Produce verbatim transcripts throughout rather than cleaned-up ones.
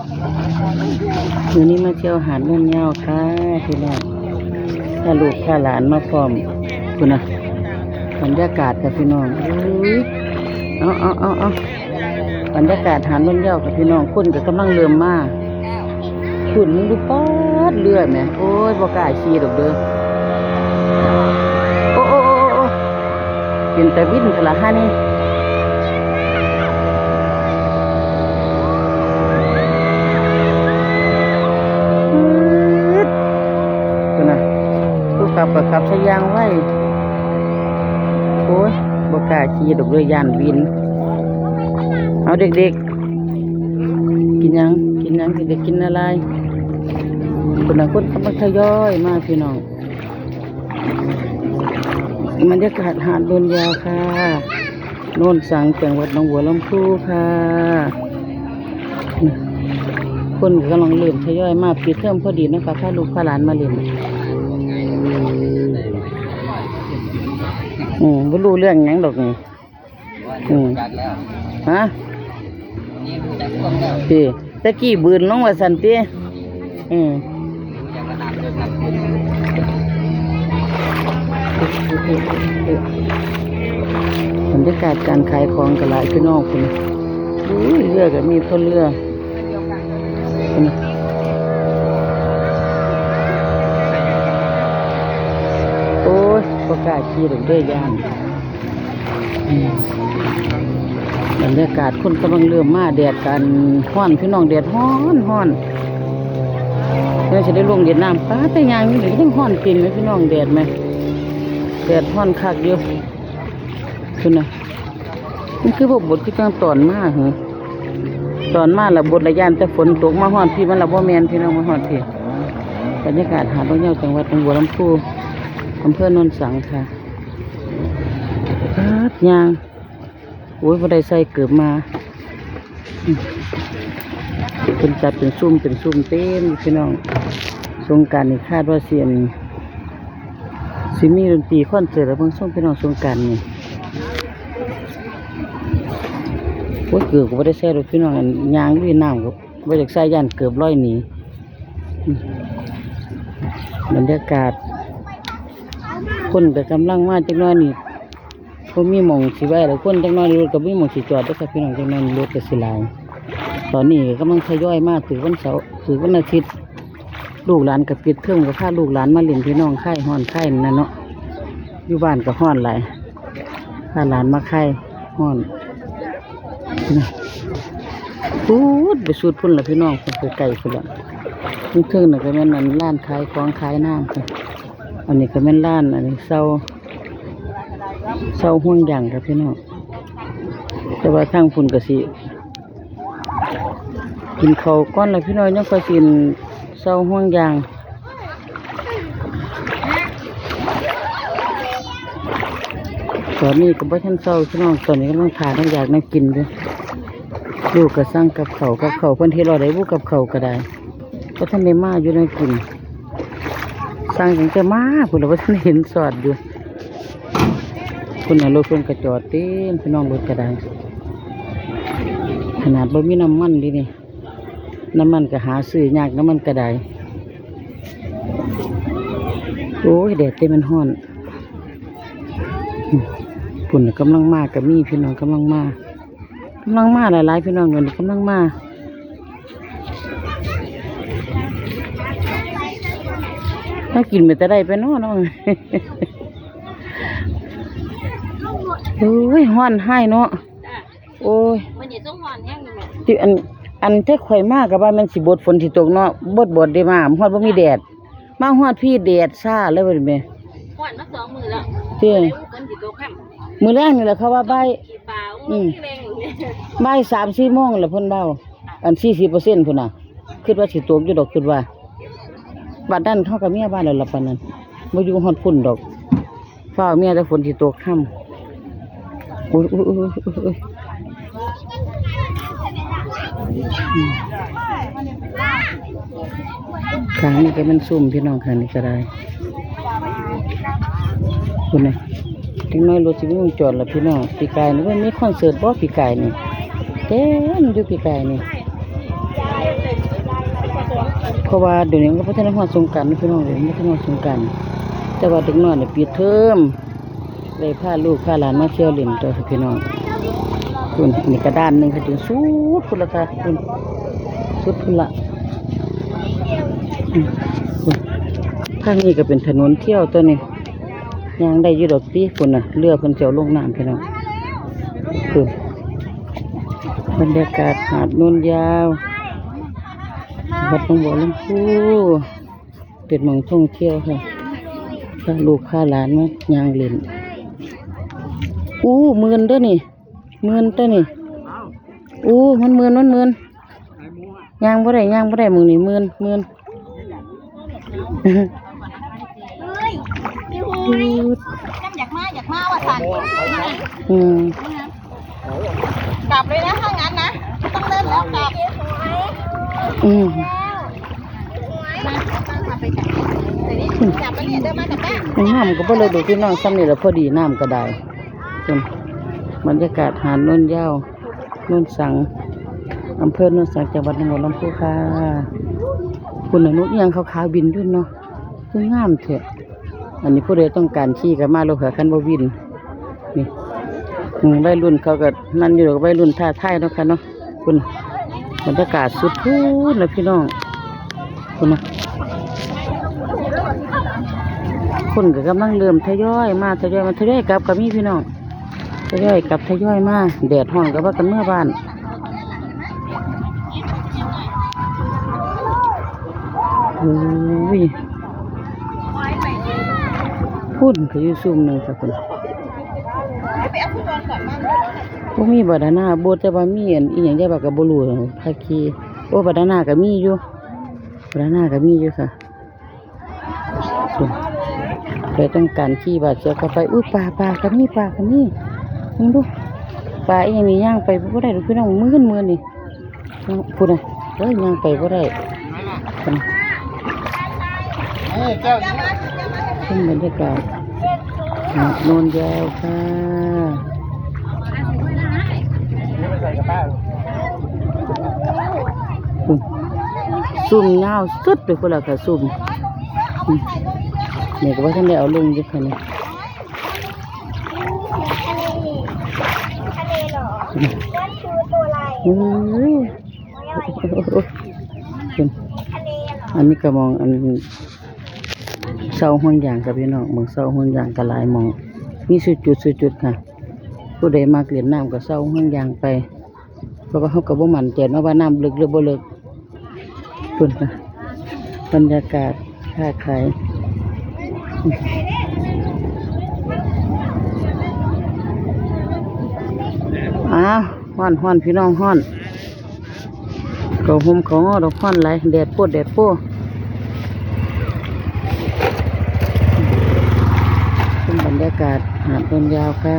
วันนี้มาเที่ยวหาดโน่นเหย้าค่ะพี่น้อง พาลูกพาหลานมาพร้อม คุณนะ บรรยากาศค่ะพี่น้อง อุ้ย เอาเอาเอาเอาบรรยากาศหาดโน่นเหย้าค่ะพี่น้อง คนก็กำลังเริ่มมา คุณมึงดูป๊อดเรือแหม โอ้ย บ่กล้าขี่ดอกเด้อ โอ้โอ้โอ้โอ้โอ้ เป็นตาวินทละฮะนี่ ปื๊ด พู้นนะ ผู้ขับก็ขับซะอย่างไว โอ้ย บ่กล้าขี่ดอกเด้อ ย้านวิน เอาเด็กๆ กินหยัง กินหยัง เด็กๆ กินอะไร พู้นนะ คนกำลังทยอยมาพี่น้อง บรรยากาศหาดโน่นเหย้าค่ะ โน่นสัง จังหวัดหนองบัวลำพูค่ะ คนกำลังเริ่มทยอยมา ปิดเทอมพอดีนะคะ พาลูกพาหลานมาเล่น อืม บ่รู้เรื่องหยังดอกนี่ อืม ฮะ ติ ตะกี้บืนลงว่าซั่นติ อืม บรรยากาศการขายของก็หลายพี่น้องคุณ อุ้ย เรือก็มีเท่าเรือ โอ้ย บ่กล้าขี่ดอกเด้อ ย้าน อืม บรรยากาศคนกำลังเริ่มมา แดดกันฮ้อนพี่น้อง แดดฮ้อนฮ้อน เดี๋ยวจะได้ลงเล่นน้ำ ป๊าด แต่ยางอยู่นี่ก็ยังฮ้อนจริงเลยพี่น้อง แดดไหม แดดฮ้อนคักอยู่ คุณนะ มันคือพวกบดคือจังตอนมาเหรอ ตอนมาละบดละย่านแต่ฝนตก มาฮอดพี้มันละบ่แม่นพี่น้อง มาฮอดพี้ บรรยากาศหาดโน่นเหย้า จังหวัดหนองบัวลำพู อำเภอโนนสังค่ะ ป๊าด ยาง โอ้ย บ่ได้ใส่เกิบมา เพิ่นจัดเป็นซุ่มเป็นซุ่มเต็มพี่น้อง สงกรานต์นี่คาดว่าสิ สิมีดนตรีคอนเสิร์ตแล้วเบิ่งส่งพี่น้อง สงกรานต์นี่ โอ้ย เกิบก็บ่ได้ใส่ดอกพี่น้อง อันยางลุยน้ำก็บ่อยากใส่ ย้านเกิบลอยหนี อืม บรรยากาศ คนก็กำลังมาจักหน่อยนี่ บ่มีหม่องสิไว้แล้ว คนจักหน่อยรถก็บ่มีหม่องสิจอดเด้อครับพี่น้อง จักหน่อยรถก็สิหลาย ตอนนี้ก็กำลังทยอยมา ถือวันเสาร์ ถือวันอาทิตย์ ลูกหลานก็ปิดเทอม ก็พาลูกหลานมาเล่นพี่น้อง คลายฮ้อนคลายนั่นเนาะ อยู่บ้านก็ฮ้อนหลาย พาหลานมาคลายฮ้อน พูดไปสุดพุ่นละพี่น้อง ไปไกลพุ่นละ เทิงๆนั่นก็แม่นอันร้านขายของขายน้ำค่ะ อันนี้ก็แม่นร้าน อันนี้เซา เซาห่วงยางค่ะพี่น้อง แต่ว่าทางพุ่นก็สิ กินข้าวก่อนละพี่น้อง ยังค่อยสิเซาห่วงยาง ตอนนี้ก็บ่ทันเซาพี่น้อง ตอนนี้กำลังถ่าน้ำอยากน้ำกินอยู่ ลูกก็สั่งกับข้าว กับข้าวเพิ่นเฮ็ดแล้วได้บุ กับข้าวก็ได้ บ่ทันได้มาอยู่น้ำกิน สั่งตั้งแต่มาพุ่นละ บ่ทันเห็นสอดอยู่ พุ่นน่ะ รถเพิ่นก็จอดเต็มพี่น้อง รถก็ได้ ขนาดบ่มีน้ำมันเด้นี่ น้ำมันก็หาซื้อยาก น้ำมันก็ได้ โอ้ย แดดเต็มมันฮ้อน พุ่นน่ะกำลังมาก็มีพี่น้อง กำลังมา กำลังมาหลายๆพี่น้อง เดี๋ยวนี้กำลังมา ถ้ากินไปแต่ได้ไปเนาะน้อง โอ้ย ฮ้อนหายเนาะ จ้ะ โอ้ย มื้อนี้ส่งฮ้อนแฮงอยู่แม่ ที่อัน อันแต่ข่อยมาก็ว่ามันสิบดฝนสิตกเนาะ บดบดได้มา ฮอดบ่มีแดด มาฮอดพี้แดดซ่าเลยเว้ยแม่ ฮ้อนมาสองมื้อแล้ว เจ้ มื้อใดฝนสิตกค่ำ มื้อแลงนี่แหละเขาว่าบ่าย ขี้ฟ้า อืม แรงอยู่เนี่ย บ่ายสามสี่โมงแล้วเพิ่นเว้า อันสี่สิบเปอร์เซ็นต์ พุ่นน่ะ คิดว่าสิตกอยู่ดอก คิดว่า บัดนั้นเขาก็เมียบ้านแล้วล่ะปานนั้น บ่อยู่ฮอดพุ่นดอก ฟ้าวเมียแต่ฝนสิตกค่ำ โอ้ย โอ้ย โอ้ย โอ้ย โอ้ย อืม ข้างนี้ก็แม่นซุ่มพี่น้อง ข้างนี้ก็ได้ พุ่นน่ะ จักหน่อยรถสิมีวงจรล่ะพี่น้อง ปีกายนี่มันมีคอนเสิร์ตบ่ ปีกายนี่ เต็มอยู่ปีกายนี่ เพราะว่าเดี๋ยวนี้มันก็บ่ทันได้ฮอดสงกรานต์นะพี่น้อง เดี๋ยวนี้มันบ่ทันฮอดสงกรานต์ แต่ว่าเด็กน้อยเนี่ยปิดเทอม เลยพาลูกพาหลานมาเที่ยวเล่นตัวพี่น้อง คุณนี่กระด้านหนึ่งค่ะ ถึงสุดพุ้นละค่ะ คุณ สุดพุ้นละ อืม คุณ ทางนี้ก็เป็นถนนเที่ยวตัวนี้ ย่างได้อยู่ดอกติ คุณน่ะ เรือเพิ่นสิเอาลงน้ำพี่น้อง คุณ บรรยากาศหาดโนนยาว วัดหนองบัวลำพู เป็นหม่องท่องเที่ยวค่ะ พาลูกพาหลานมาย่างเล่น อู้ หมื่นเด้อนี่ หมื่นเด้อนี่ อู้ มันหมื่น มันหมื่น ย่างบ่ได้ ย่างบ่ได้ หม่องนี้หมื่น หมื่น อยากมา อยากมาว่าซั่น อืม กลับเลยนะ ถ้างั้นนะ ไม่ต้องเล่นแล้ว กลับ อืม จับมาเนี่ย เดินมากับป้า น้ำก็บ่เลิกดอกพี่น้อง ส่ำนี่แหละพอดี น้ำก็ได้ คุณ บรรยากาศหาดโนนยาว โนนสัง อำเภอโนนสัง จังหวัดหนองบัวลำพูค่ะ คุณน่ะ นกอิหยังขาวๆบินอยู่เนาะ คืองามแท้ อันนี้ผู้ใดต้องการขี่ก็มาโลดค่ะ คันบ่วิน นี่ อืม วัยรุ่นเขาก็นั่นอยู่ดอก วัยรุ่นท้าทายเนาะค่ะเนาะ คุณ บรรยากาศสุดพู้นนะพี่น้อง คุณนะ คนก็กำลังเริ่มทยอยมา ทยอยมา ทยอยกลับก็มีพี่น้อง ทยอยกลับทยอยมา แดดฮ้อนก็พากันเมือบ้าน โอ้ย พุ้นก็อยู่ซุมหนึ่งค่ะพุ้น บ่มีบาดานา บ่ แต่ว่ามีอันอีหยัง ยายว่าก็บ่รู้ ผักชี โอ้ บาดานาก็มีอยู่ บาดานาก็มีอยู่ค่ะ พุ้น ใครต้องการขี่บาดเจ็บก็ไป อุ๊ย ปลา ปลาก็มี ปลาก็มี เบิ่งดู ปลาอีหยังนี่ ย่างไปบ่ได้ดอกพี่น้อง มืน มืนนี่ พุ้นน่ะ เอ้ย ย่างไปบ่ได้ พุ้นน่ะ นี่แก้วนี้ ชมบรรยากาศ หาดโนนยาวค่ะ พุ้น ซุมยาวสุดไปพุ้นละค่ะ ซุม อืม นี่ก็บ่ทันได้เอาลงอยู่ค่ะนี่ อืม อันนี้ก็หม่องอันเซาห่วงยางค่ะพี่น้อง หม่องเซาห่วงยางก็หลายหม่อง มีสู่จุดสู่จุดค่ะ ผู้ใดมักเล่นน้ำก็เซาห่วงยางไป เพราะว่าเราก็บ่มั่นใจเนาะว่าน้ำลึกหรือบ่ลึก พุ้นค่ะ บรรยากาศค้าขาย อ้าว ฮ้อน ฮ้อน พี่น้อง ฮ้อน เขาห่มเขางอดอก ฮ้อนหลาย แดดโพด แดดโพด ชมบรรยากาศหาดโนนยาวค่ะ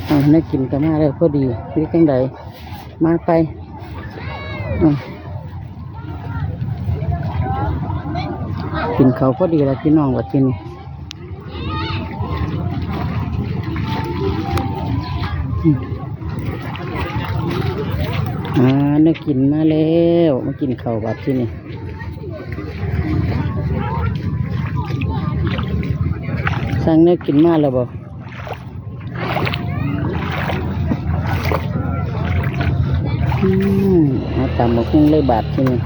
อ่า แนวกินก็มาแล้วพอดี หรือจั่งใด มาไป อืม กินข้าวพอดีแล้วพี่น้อง บัดทีนี้ อืม อ่า แนวกินมาแล้ว มากินข้าวบัดทีนี้ สั่งแนวกินมาแล้วบ่ อืม เอาตำบักหุ่งเลยบาดทีนี้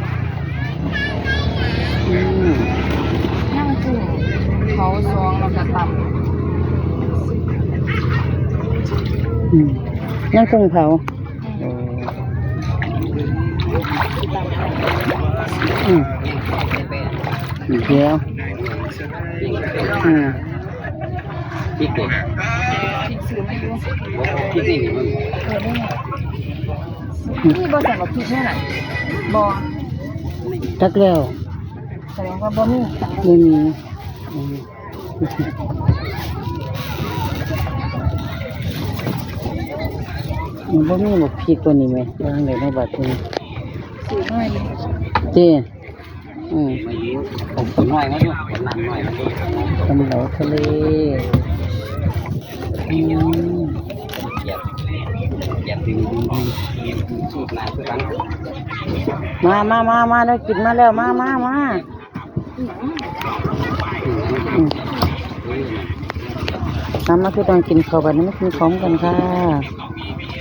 อืม ย่างกุ้งเผาสองแล้วก็ตำ อืม ย่างกุ้งเผา อืม โอ้ อืม เดี๋ยว อ่า พริกเด็ด พริกซื้อมาอยู่ พริกนี่นี่มัน เออ นี่ นี่บ่ใส่บักพริกแน่น่ะ บ่ จักแล้ว แสดงว่าบ่มี บ่มี อืม มันบ่มีบักพริกตัวนี้แหม วางได้ในบัดนี้ ซื้อหน่อย เจ้ อืม มาอยู่ ผมน้อยมาอยู่ ผมนั่งน้อยมาอยู่ ตำเหลาทะเล อืม เกียบ เกียบดึง ดึง ดึง ดึง สูตรหนาคือหลัง มามามามาแล้วกินมาแล้วมามามาอืมมามาคือต้องกินข้าวบัดนี้มากินของกันค่ะ